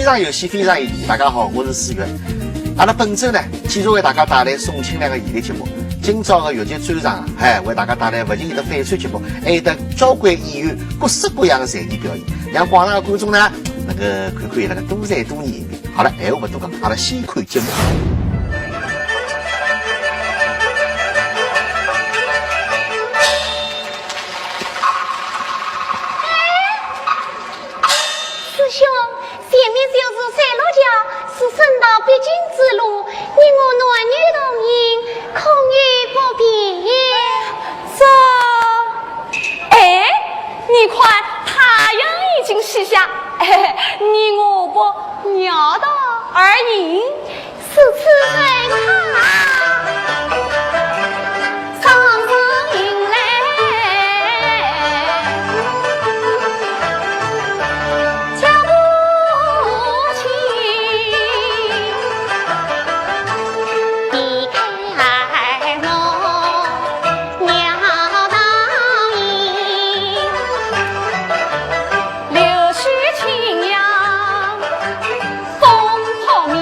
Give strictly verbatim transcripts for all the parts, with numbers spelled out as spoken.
非常有戏，非常有意义。大家好，我是思源。阿拉本周呢，继续为大家带来宋庆龄个系列节目。今朝个越剧专场，哎，为大家带来勿仅有得反串节目，还有得交关演员各式各样个才艺表演，让广大个观众呢，能够看看伊拉个多才多艺一面。好了，闲话勿多讲，阿拉先看节目。师兄，前面就是三六桥，是省道必经之路，你我男女同行，恐有不便。这，哎，你看，太阳已经西下，哎，你我不绕道而行。 如此再看，上上迎来脚步轻，避开我袅袅影，柳须青杨风扑面。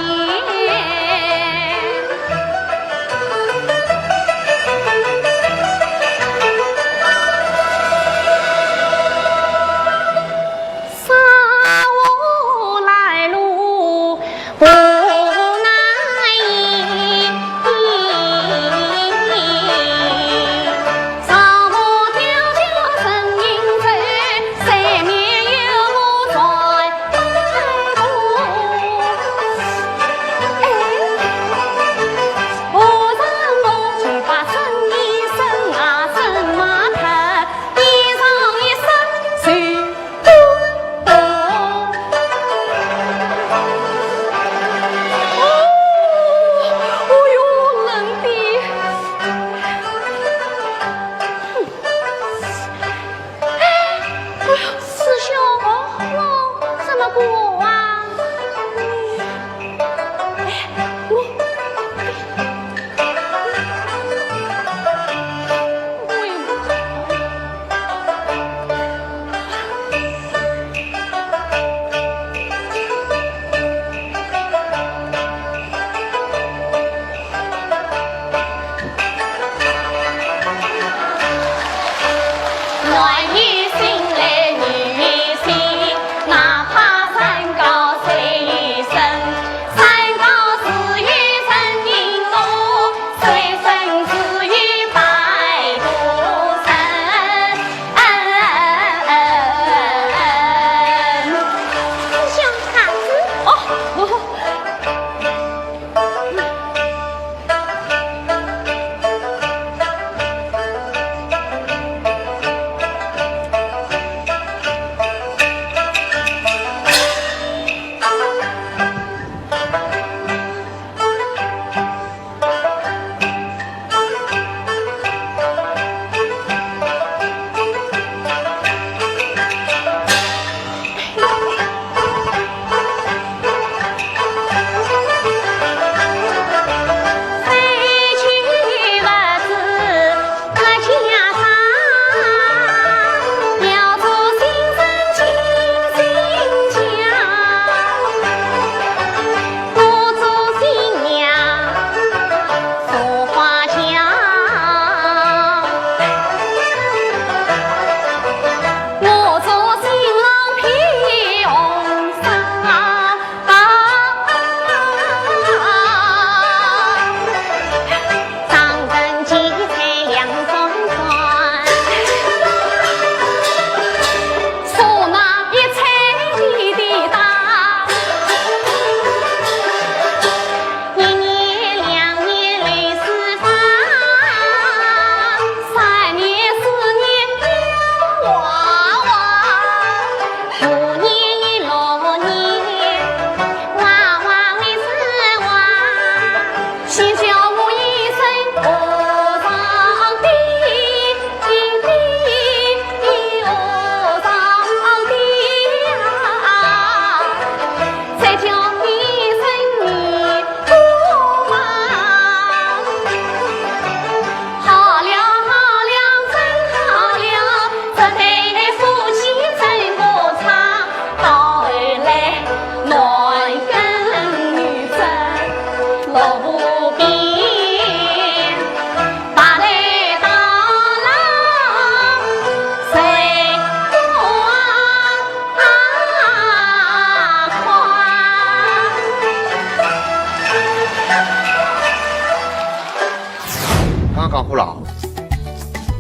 勿牢。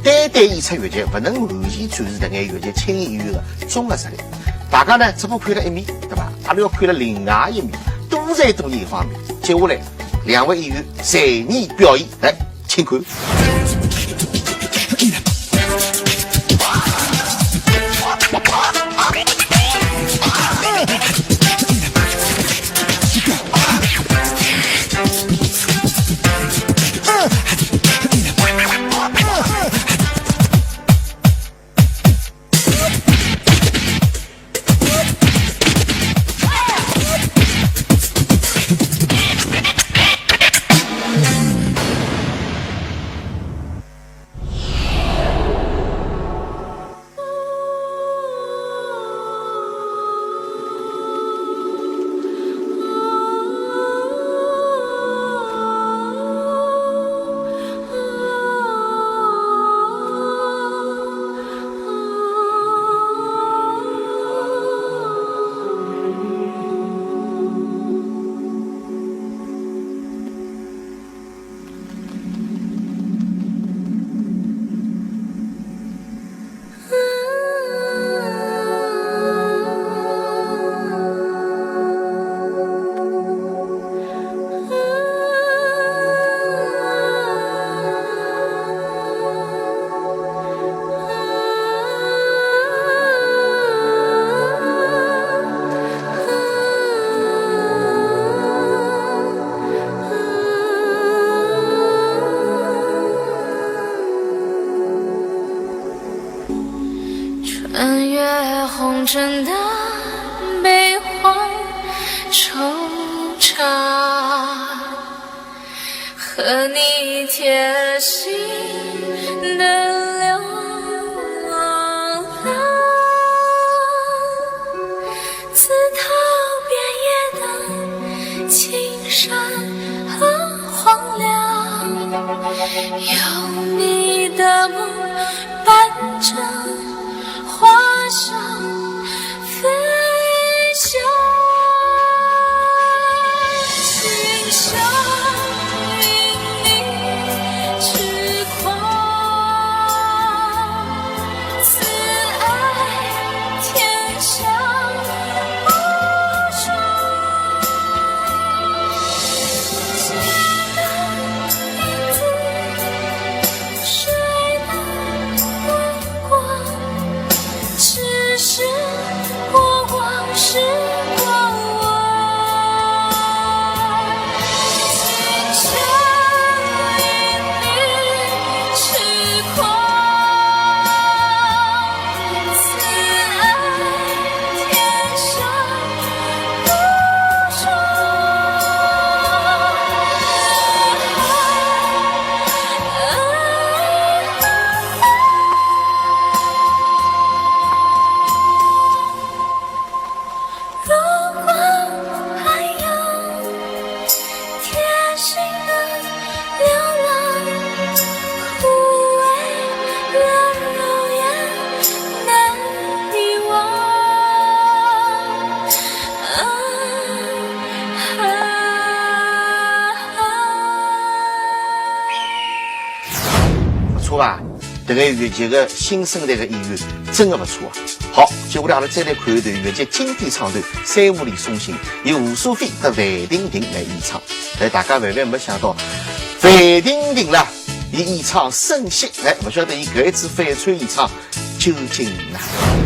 单单演出越剧，勿能完全展示搿眼越剧青年演员个综合实力。大家呢，只顾看了一面，对伐？阿拉要看了另外一面，多才多艺方面。接下来，两位演员才艺表演，来，请看。穿越红尘的悲欢惆怅，和你贴心的流浪。自桃源夜的青山和荒凉，有你的梦伴着花香飞翔。心相印，你痴狂，此爱天下无双。谁的影子？ 谁的目光？只是过往是过往。心相印，你痴狂，此爱 天下无双。如果还有 贴心的流浪，枯萎了容颜难遗忘。啊，啊，啊。勿错啊，迭个越剧个新生代个演员真个勿错啊。好，接下来阿拉再来看一段越剧经典唱段《三五里送信》，由吴淑菲搭范婷婷来演唱。 哎，大家万万没想到，范婷婷啦，伊演唱沈惜，哎，勿晓得伊搿一次反串演唱究竟哪能？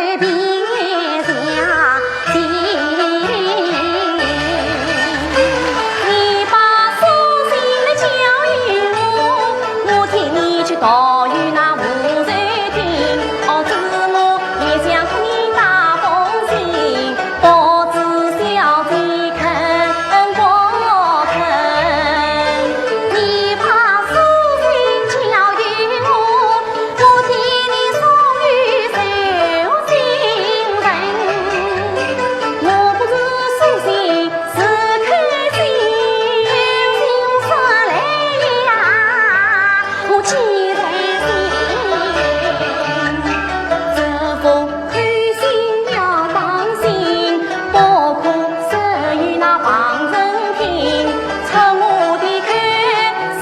既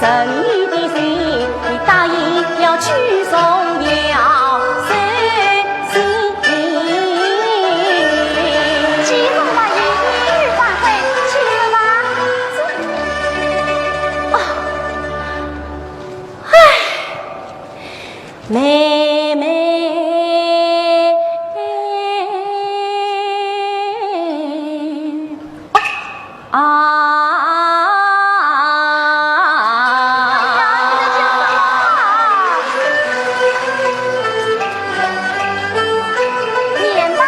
然如此，一日半会，去吧。啊，唉，妹妹。 啊！免吧。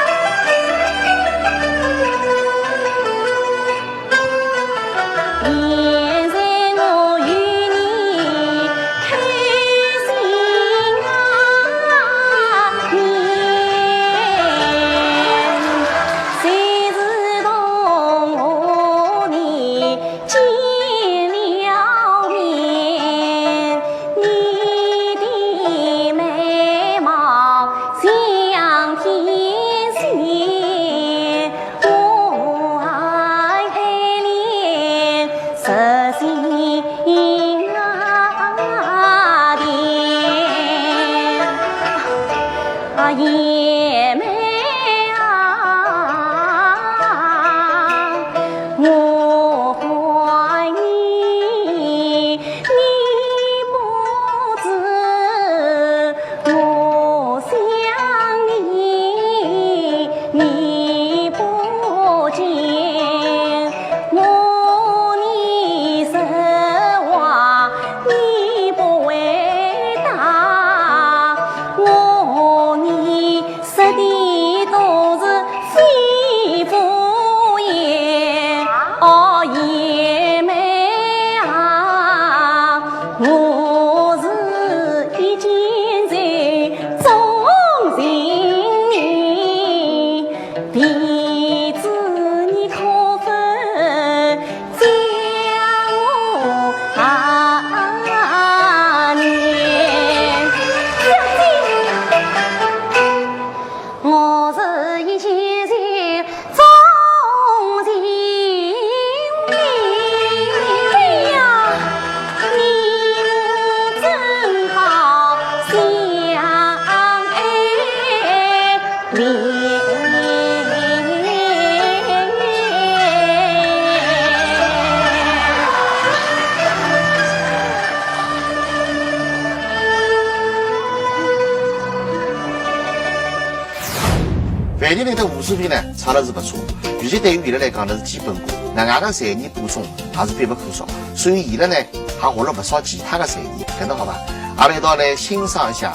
范衢霖搭吴淑芬呢，唱了是勿错，尤其对于伊拉来讲呢是基本功，外加个才艺补充还是必不可少，所以伊拉呢还学了勿少其他个才艺，搿能好伐？阿拉一道来欣赏一下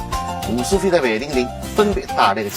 吴淑芬搭范衢霖分别带来个节目。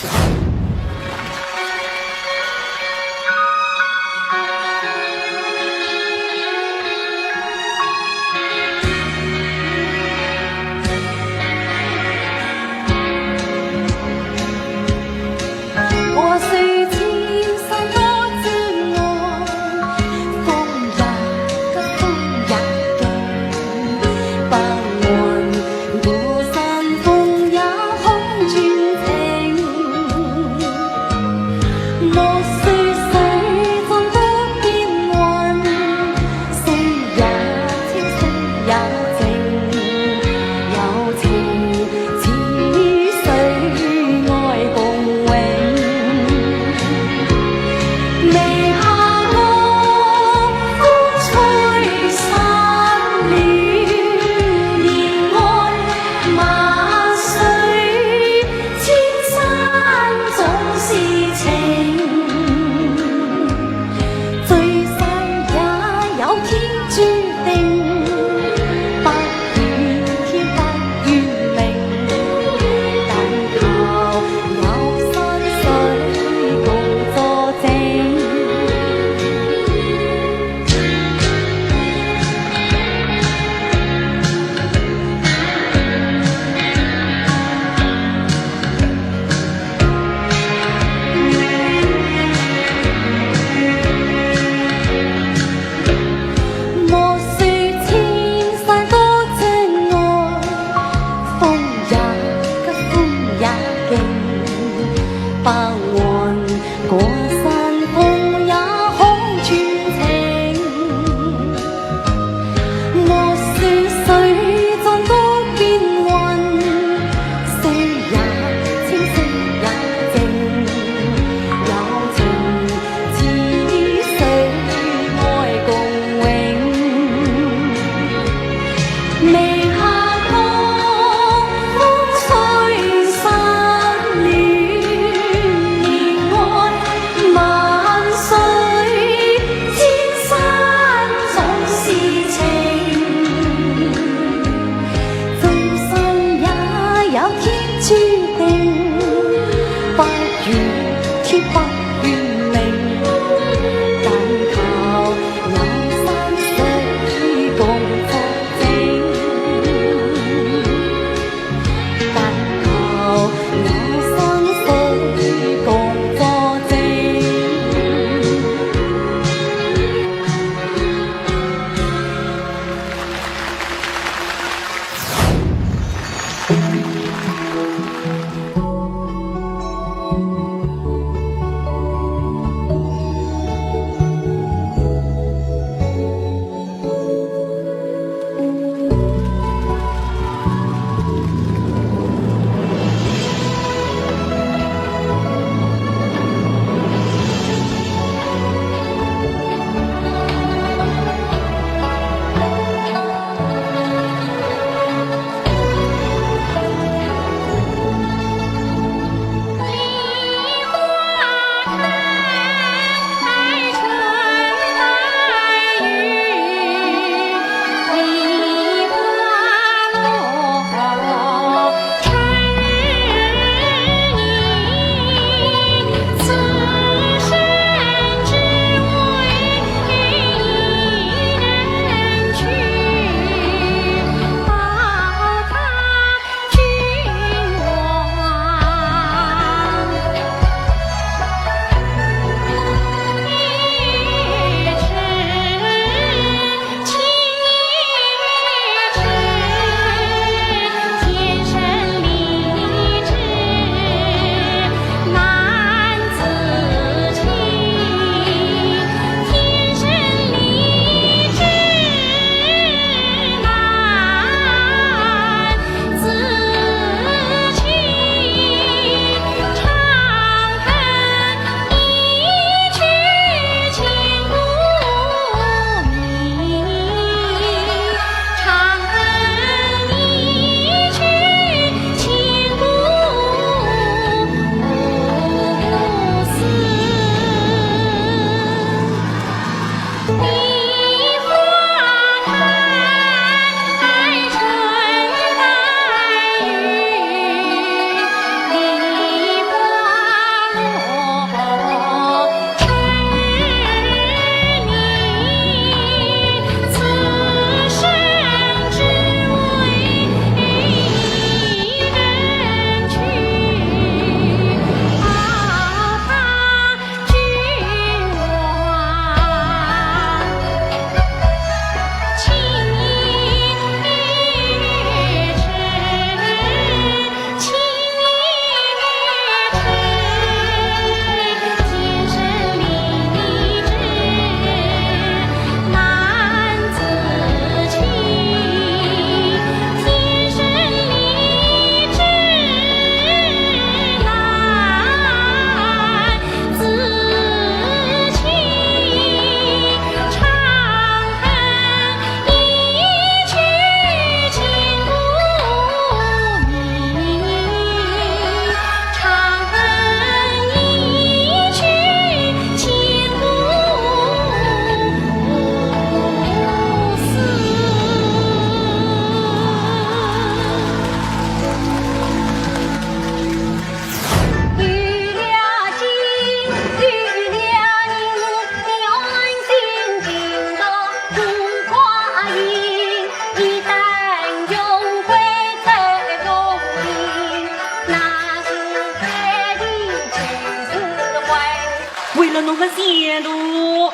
为了侬个前途，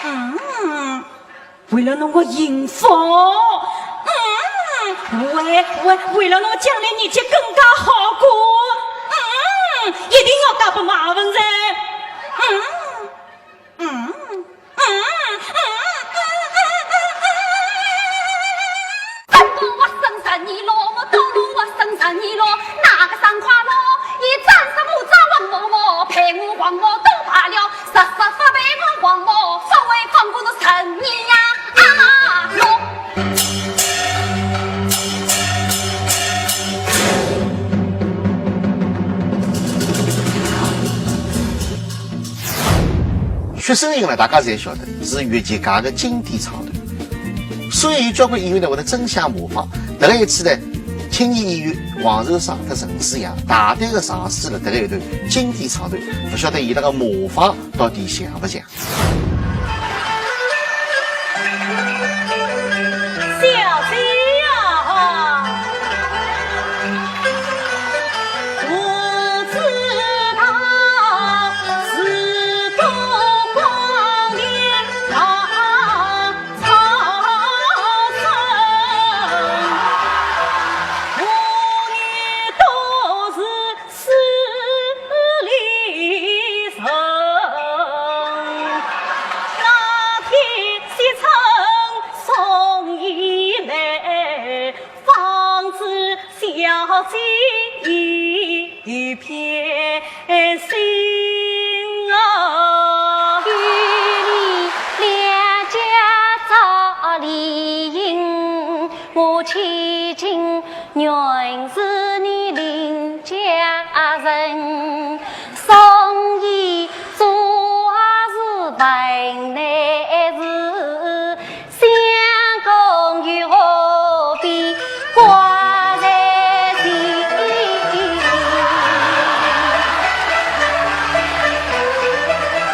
嗯，为了侬个幸福，嗯，为，为，为了侬将来日脚更加好过，嗯，一定要嫁拨马文才，嗯。 嗯，嗯，嗯，嗯，嗯，嗯，嗯。薛秀英呢，大家侪晓得是越剧界个经典唱段，所以有交关演员呢会得争相模仿。迭个一次呢，青年演员皇后上脱陈思阳，大胆个尝试了得来一段经典唱段，勿晓得伊拉个模仿到底像勿像？小姐呀，不知道是多光年啊。 与你两家早理应，我千金原是你林家人，送伊做是办内事， 相公又何必挂在心？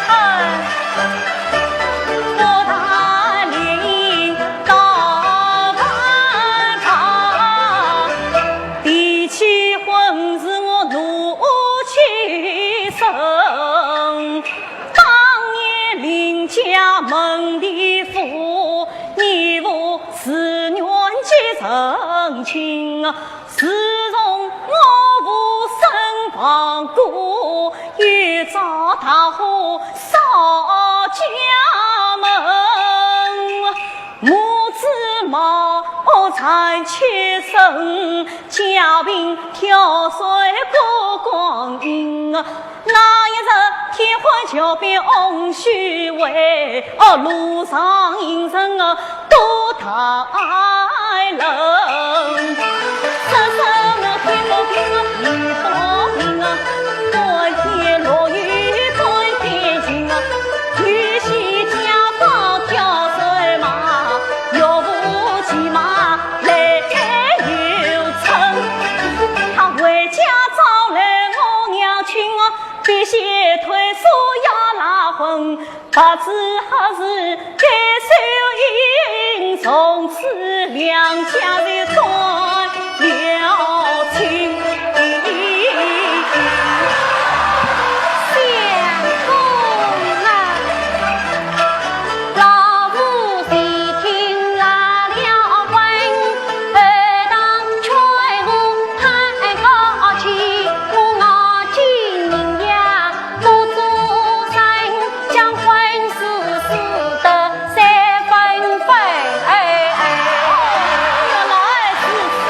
哎，我大龄到半朝，提起婚事我怒气生。 当年林家门第富，义父自愿继承亲。自从我父身亡故，又遭大火烧家门。母子矛缠结生，家贫跳水过光阴。 那一日，天荒桥边翁须为，哦，路上行人啊，多大人。说声啊，天公公啊，地公公啊，半夜落雨半点晴啊，有些街坊跳水嘛，岳父骑马来又乘。他回家招来我娘亲啊， 必须退休要拉婚，不知何时该收银，从此两家就断了亲。相公啊，老夫已经拉了婚， 原来如此。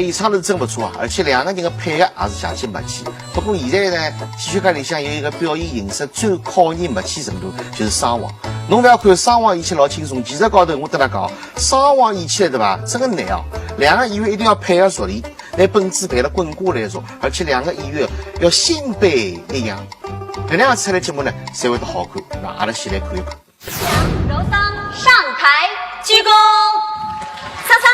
演唱是真勿错啊，而且两个人的配合也是邪气默契。不过现在呢，戏曲界里向有一个表演形式最考验默契程度，就是双簧。侬勿要看双簧演起来老轻松，其实高头我跟大家讲，双簧演起来对吧，真的难哦。两个演员一定要配合熟练，拿本子背了滚瓜烂熟，而且两个演员要心背一样，搿能样出来节目呢，才会得好看。那阿拉先来看一看。 柔桑上台鞠躬。桑桑，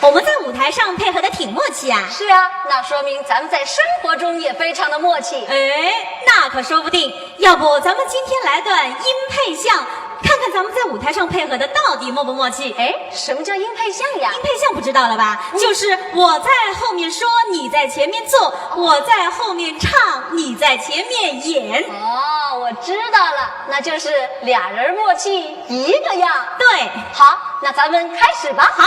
我们在舞台上配合的挺默契啊。是啊，那说明咱们在生活中也非常的默契。哎，那可说不定。要不咱们今天来段音配像，看看咱们在舞台上配合的到底默不默契？哎，什么叫音配像呀？音配像不知道了吧？就是我在后面说，你在前面做，我在后面唱，你在前面演。哦，我知道了，那就是俩人默契一个样。对。好，那咱们开始吧。好。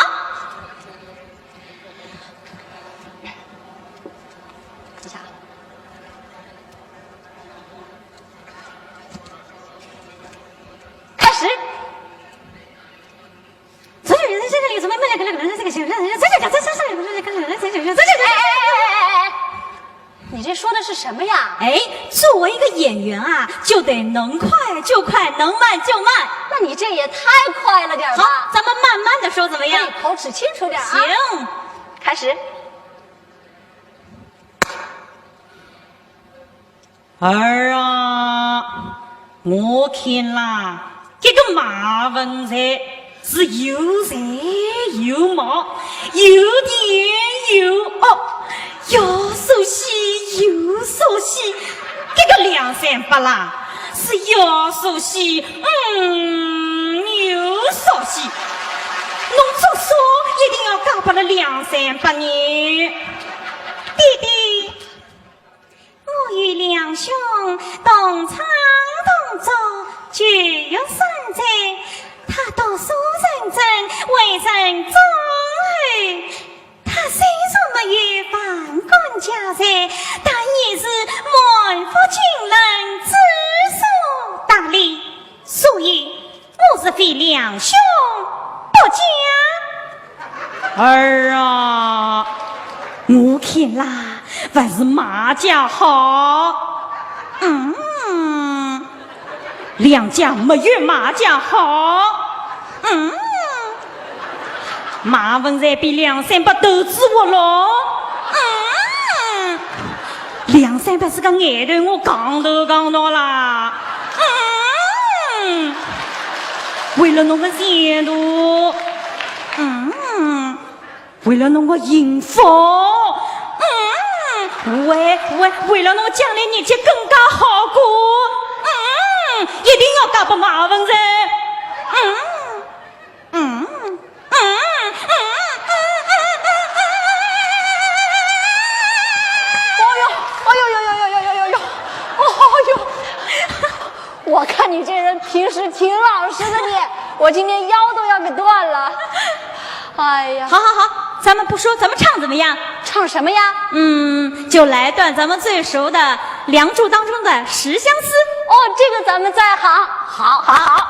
等一下啊。开始。 哎哎哎哎哎，你这说的是什么呀？哎，作为一个演员啊，就得能快就快，能慢就慢。那你这也太快了点儿吧？好，咱们慢慢地说怎么样？哎，口齿清楚点儿啊。行。开始。 儿啊，我看啦，这个马文才是又才又貌，又甜又恶，又俗气又俗气。这个梁山伯啦，是又俗气，嗯，又俗气。侬做啥一定要嫁拨了梁山伯呢？爹爹， 我与梁兄同唱同作，九月三载，他读书认真，为人忠厚。他虽然没有万贯家财，但也是满腹经纶，知书达理。所以， 我是非梁兄不嫁。儿啊，我看啦，还是马家好。嗯，梁家没有马家好。嗯，马文才比梁山伯斗志活络。嗯，梁山伯是个呆头，我讲都讲到啦。嗯。 为了侬个前途，嗯，为了侬个幸福，嗯，为，为，为了侬将来日脚更加好过，嗯，一定要嫁拨马文才，嗯，嗯，嗯，嗯，嗯。哦哟，哎呦呦呦呦呦呦呦呦，哦哟。 我看你这人平时挺老实的你，我今天腰都要给断了。哎呀，好好好，咱们不说，咱们唱怎么样？唱什么呀？嗯，就来段咱们最熟的《梁祝》当中的《十相思》。哦，这个咱们在行。好，好，好。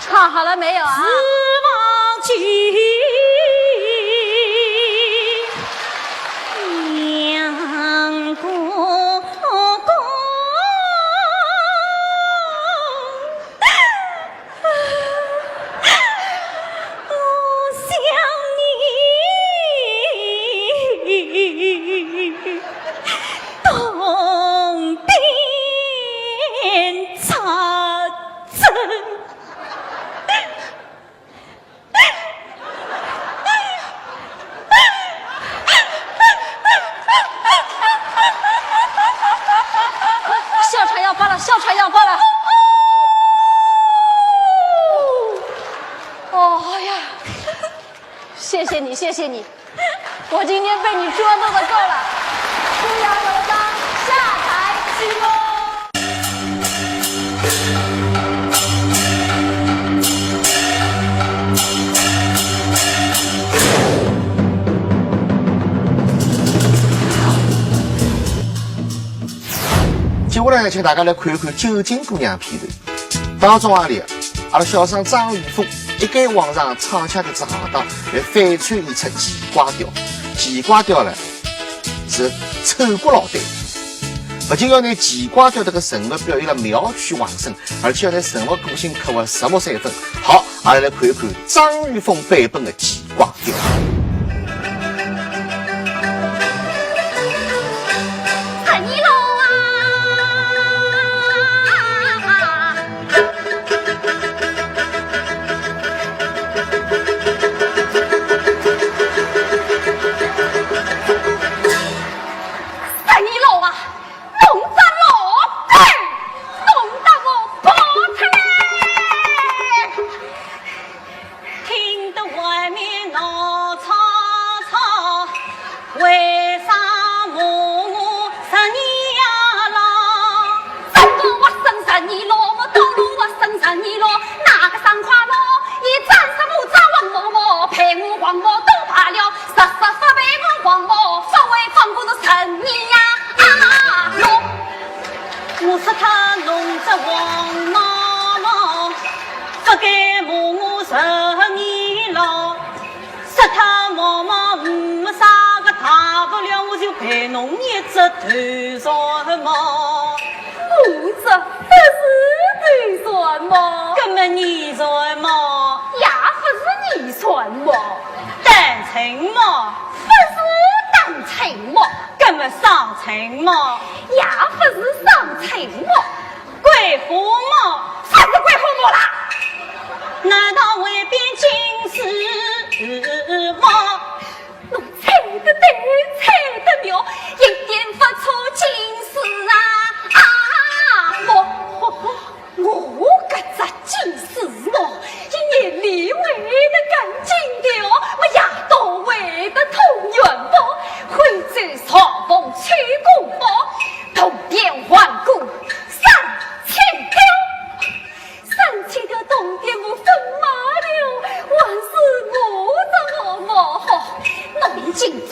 唱好了没有啊？哮喘要发了，哮喘要发了。哦呀，谢谢你，谢谢你，我今天被你捉弄得够了。苏阳楼上下台鞠躬。接下来呢，请大家来看一看《九斤姑娘》片段。当中啊里，阿拉小生张玉凤一改往常唱腔搿只行当，来翻唱一出奇怪调。奇怪调呢，是丑角老旦。勿仅要拿奇怪调搿个人物表现了妙趣横生，而且要拿人物个性刻画入木三分。好，阿拉来看一看张玉凤版本的奇怪调。我这不是头船么？搿么耳船么？也不是耳船么？单唇么？不是单唇么？搿么双唇么？也不是双唇么？桂花么？不是桂花么啦？难道未必金丝么？ 侬猜得对，猜得妙，一点不错，金丝啊！啊，我，我，我搿只金丝么，一眼里会得看金条，么夜到会得通元宝，徽州朝奉秋公宝，铜钿皇冠三千条。 三千条铜钿我分卖了，还是我这么好。侬今朝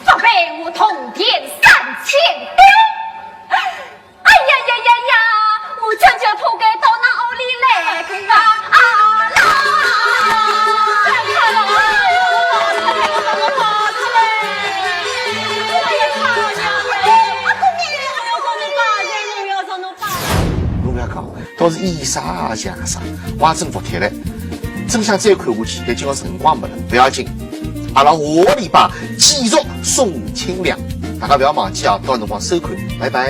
不赔我铜钿三千条，哎呀呀呀呀，我将就脱该到㑚屋里来啊！啊啦！太好了，太好了，太好了！侬覅讲， 倒是演啥也像啥，我也真服帖了。真想再看下去，但今朝辰光没了，勿要紧。阿拉下个礼拜继续送清凉，大家勿要忘记啊，到辰光收看，拜拜。